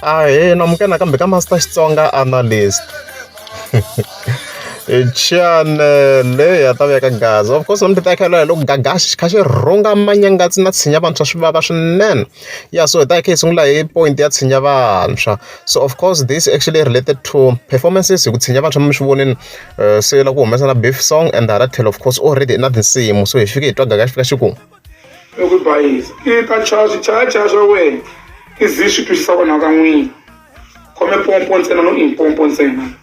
Ahee, namukela nakambe ka Master Xitsonga Analyst. Channel ya ta veka Gaza. Of course namuntlha hi ta hi loko Gagashi xi kha xi rhunga manyangatsi na tshinya vantshwa swi vava swinene. Ya so hi ta hi kha hi sungula hi point ya tshinya vantshwa. So of course this actually related to performances hi ku tshinya vantshwa mi swi vonini se la ku humesa na beef song and hala tlhelo of course already na tinsimu so hi fike hi twa Gagashi fika xi ku i ku bayisa i ta chaya swichayachaya swa wena i zi swi twisisa kona ka n'wini khome pompo ntsena no impompo ntsena.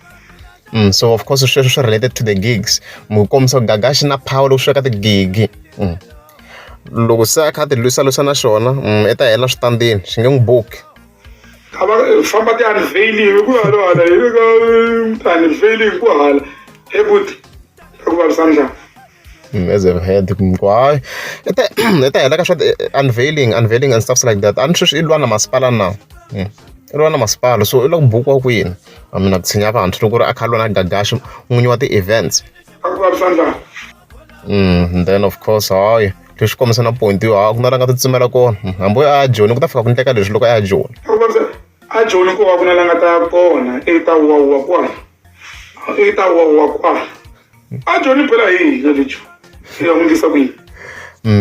So of course sweswo swi related to the gigs mu kombisa ku Gagashi na power loko swi ka tigigi. Loko se a kha a ti lwisalwisa na xona i ta hela switandini xi nge n'wi buki. A va famba ti-unveiling ku hala hala hi le ka ti-unveiling ku hala he buti ta ku vavisa ndlala. As a head ku hayi i ta hela ka swa unveiling and stuff like that. A ni sweswi i lwa na masipala na i lwa na masipala, so i lava ku bukiwa kwini? I mean, ku tshinya vantshwa loko ku ri a kha a lwa na Gagashi n'winyi wa ti-events. Ta ku vavisa ndlala. And then of course hayi leswi kombisa na point yo ha ku na la nga ti tsimela kona hambi a ya Joni ku ta fika ku ndleka leswi loko a ya Joni. Ta ku vavisa a Joni ku va ku na la nga ta ya kona i ta wuwawuwa kwala i ta wuwawuwa kwala a Joni phela hi hina le Joni i ya n'wi endlisa ku yini?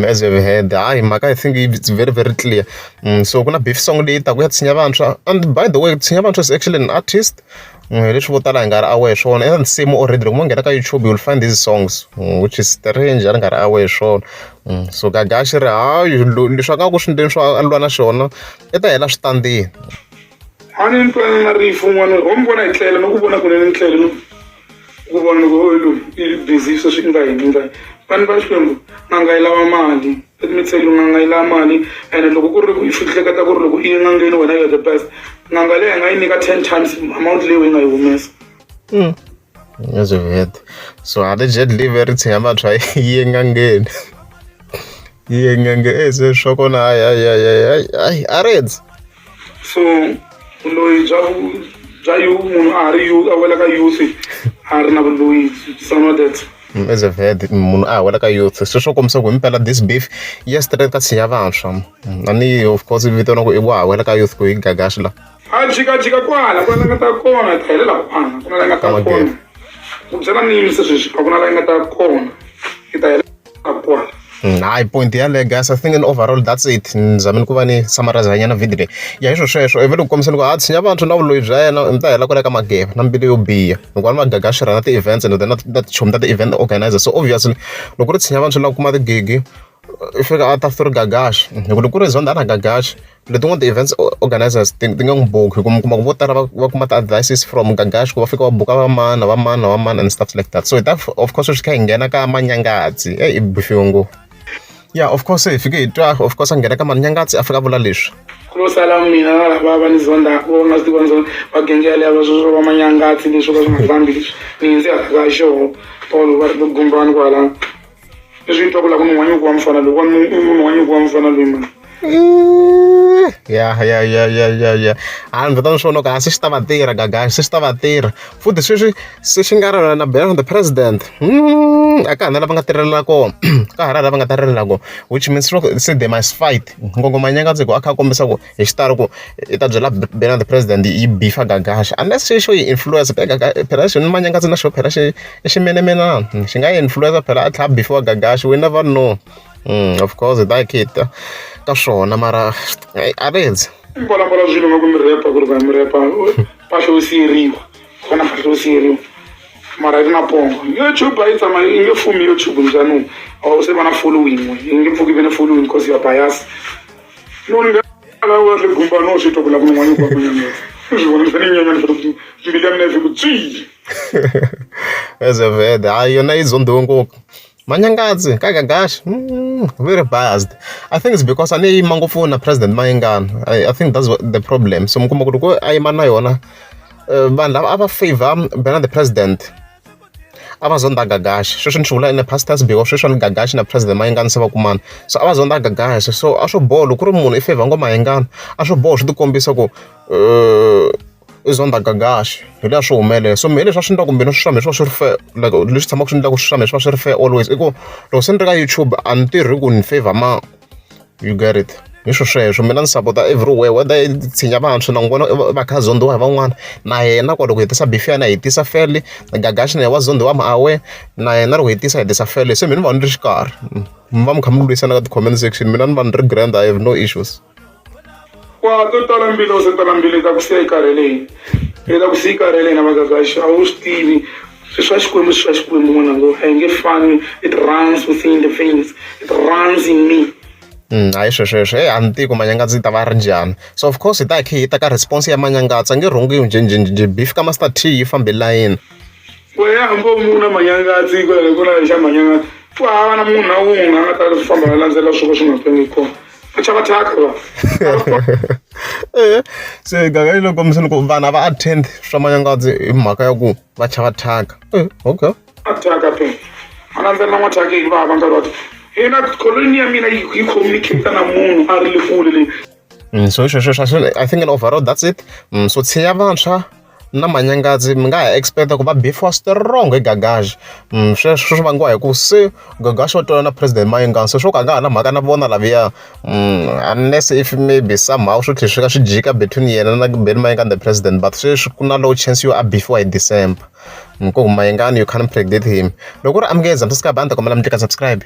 As you have heard, hayi mhaka I think it's very very clear. So ku na beef song leyi taku ya tshinya vantshwa, and by the way tshinya vantshwa is actually an artist leswi vo tala hi nga ri aware swona. I na tinsimu already, loko mo nghena ka YouTube you will find these songs, which is strange a ni nga ri aware swona. So Gagashi ri hayi leswi a nga ku swi ndleni swa a lwa na xona i ta hela switandini. A ni twanana na rifu n'wana wa mi vona hi tlela no ku vona kunene ni tlele no ku vona loko loyi i busy sweswi i nga yini i nga yini vanhu va Xikwembu n'anga yi lava mali. Let me tell you, n'anga yi lava mali and loko ku ri ku i hleketa ku ri loko i ye n'angeni wena you are the best, n'anga leyi hi nga yi nyika 10 times amount leyi yi nga yi humesa. As you've heard, so allegedly ve ri tshinya vantshwa yi ye n'angeni yi ye n'angeni e se swa kona hayi hayi hayi hayi hayi a ri. So vuloyi bya yu munhu a ha ri youth a wela ka youth a ri na vuloyi, some of that. As you've heard, munhu a ha wela ka youth, so swo kombisa ku himpela this beef ya straight ka tshinya vantshwa a ni of course vitana ku i wa ha wela ka youth ku hi Gagashi la. A jikajika kwala ku na la nga ta kona hi ta helela kwala ku na la nga ta kona ku byela nini se sweswi a ku na la nga ta kona hi ta helela kwala. Hayi point yaleyo guys, I think in overall that's it. Ni zameni ku va ni summarize nyana video leyi ya hi swo sweswo ivi loko kombisa loko a tshinya vantshwa na vuloyi bya yena mi ta hela kwala ka mageva na mbilu yo biha hikuva ni Magagashi rhanga ti-events and then na tichomi ta ti-event organizer. So obviously loko ri tshinya vantshwa la ku kuma tigigi i fika a ta ri Gagashi hi ku loko ku ri zonda na Gagashi letin'wana ti-events organizers ti nga n'wi buki hi ku mi kuma ku vo tala va kuma ti-advices from Gagashi ku va fika va buka va mani va mani va mani and stuff like that. So hi ta of course swi kha hi nghena ka Manyangatsi e i bifiwe ngopfu. Yeah, of course hi fike hi twa of course a nghena ka Manyangatsi a fika a vula leswi. Ku lo sala mina na lava va ni zondaku va nga swi tivi va ni zonda va genge yaleyo va sweswo va Manyangatsi leswo ka swi nga fambi leswi ni ndzi hala ka xoho tolo va ri gumbani kwala leswi twa ku la ku munhu wa nyuku wa mufana loyi wa munhu wa nyuku wa mufana loyi mani. Ya a ni vita ni swona ku a se xi ta va tirha Gagashi se xi ta va tirha futhi sweswi se xi nga ri na Benny the President a ka ha na lava nga tirhelela kona ka ha ri lava nga ta rilela kona, which means loko se they must fight ngopfu Manyangatsi ku a kha a kombisa ku hi xitalo ku i ta byela Benny the President yi bifa Gagashi unless xi xo yi influence phela xi Manyangatsi na xo phela xi i ximenemenana xi nga yi influence phela a tlhela a bifiwa Gagashi, we never know. Of course hi ta hi kha hi ta ka swona mara a ri ndzi mbolambola swilo nga ku mi repa ku ri va mi repa mpahla yo siyeriwa kona mpahla yo siyeriwa mara yi ri na pongo YouTube a yi tshama yi nge fumi YouTube njhani a wu se va na following yi nge pfuki ve na following because you are bias no ni nga wa ri gumba no swi twa ku la ku n'wanyana ku n'wanyana swi vona ni fanele nyanyana fanele mbilu ya mina yi ku tswii. As I've heard, hayi yona yi zondiwe ngopfu Manyangatsi ka Gagashi, very biased. I think it's because a ni yima ngopfu na President Mayengani. I think that's what the problem. So mi kuma ku loko a yima na yona vanhu lava a va favor Bernard the President a va zonda Gagashi. Sweswi ni swi vula in the past tense because sweswi ni Gagashi na President Mayengani se va kumana, so a va zonda Gagashi. So a swo boha loko ku ri munhu i favor ngoma Mayengani a swo boha swi tikombisa ku i zonda Gagashi hi laha swi humelela. So mehe leswi a swi endla kumbe swi swa mehe swi va swi ri fair, like leswi tshamaka swi endla ku swi swa mehe swi va swi ri fair always i ku loko se ni ri ka YouTube a ni tirhi ku ni favor ma, you get it? Hi swo sweswo mina ni sapota everywhere whether i tshinya vantshwa na n'wi vona va kha zondiwa hi van'wana na yena kwa loko hi tisa beef ya yena hi tisa fairly Gagashi na yena wa zondiwa I'm aware na yena loko hi tisa hi tisa fairly se mina ni va ni ri xikarhi mi va mi kha mi lwisana ka ti-comment section mina ni va ni ri grand I have no issues. Wa to tala mbilu se tala mbilu ta ku siya yi karhele yi ta ku siya yi karhele na Magagashi a wu swi tivi swi swa Xikwembu swi swa Xikwembu n'wananga a yi nge fani it runs within the veins it runs in me. Hayi swesweswo heyi a ni tivi ku Manyangatsi yi ta va ri njhani so of course hi ta hi kha hi ta ka response ya Manyangatsi a nge rhungiwi njhenjhenjhe beef ka Master T yi fambe layeni. Wehe hambi u na Manyangatsi kwale ku na xa Manyangatsi ku hava na munhu na wun'we a nga ta famba a landzela swo ka swi nga twangi kona va chava thyaka va. Se gaga yi le kombiseni ku vanhu a va attend swa Manyangatsi hi mhaka ya ku va chava thyaka okay. A thyaka phela a landzelela n'wathyakeki va hava nkarhi wa hina colony ya mina yi communicate na munhu a ri le kule le. So hi sweswo sweswo I think in overall that's it. So tshinya vantshwa na Manyangatsi mi nga ha expect ku va beefiwa strong hi Gagash. Sweswo swi vangiwa hi ku se Gagash wa twana na president Mayengani se swo ka a nga ha na mhaka na vona laviya unless if maybe somehow swo tlhela swi fika swi jika between yena na Benny Mayengani the president but sweswi ku na low chance yo a beefiwa hi December. Ku Mayengani you can't predict him. Loko ku ri a mi nge za mi subscribe a ni ta kombela mi tlika subscribe.